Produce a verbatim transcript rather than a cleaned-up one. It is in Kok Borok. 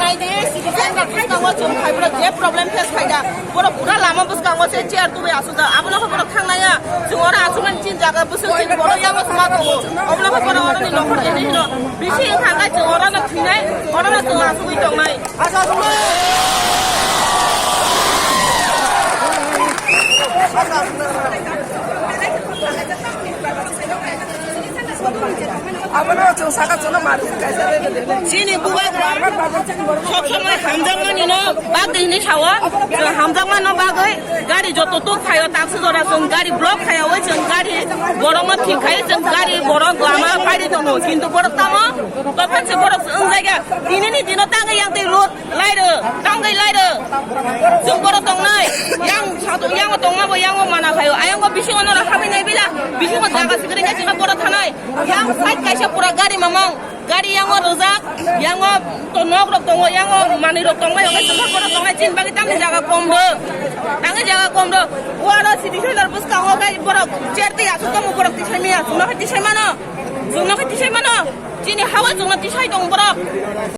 City center bwskango chwng khai borok je problem face khaida, borok pura lama bwskango se chair tubui asukjak, abono khe borok thangnaya. Chwng oro asukmani chin jaga bwswk chini borok yango sma tongo, obono khe borok oroni nokhor tini hino bisi wngkha khe chwng orono thwinai, orono chwng asugwi tongnai. Abono chwng saka chwngno mari kaisa rede. Chini bubagra sob somoi hamjakmani no bagwi hinwi sao. Chwng hamjakmano bagwi gari joto tuk phaio, taksi jora chwng gari block khaio, oi chwng gari borokno thik khai, chwng gari borok lama paidi tongo, kintu borok tamo tophan se borok wng jaiga. Tinini dino tangwi yang tei road lairo, tangwi lairo. Chwng borok tongnai, yang satu yango tongma bo yango mana khaio. Ayang bo bisingo noro habinai bila, bisingo jaga sikring khe chwng borok thanai. Yang side kaisa pura gari mamang, gari yango rwjak, yango to nok rok tongo, yango manwi rok tongbai, okai tongkha borok tongnai, chini bagwi tamni jaga kom do, tangwi jaga kom do. Uaro city center bwskango kai borok chair tei asuk tamo borok tisai maya, chwngno hai tisai mano, chwngno hai tisai mano, chini hawa chwngno tisai tong borok.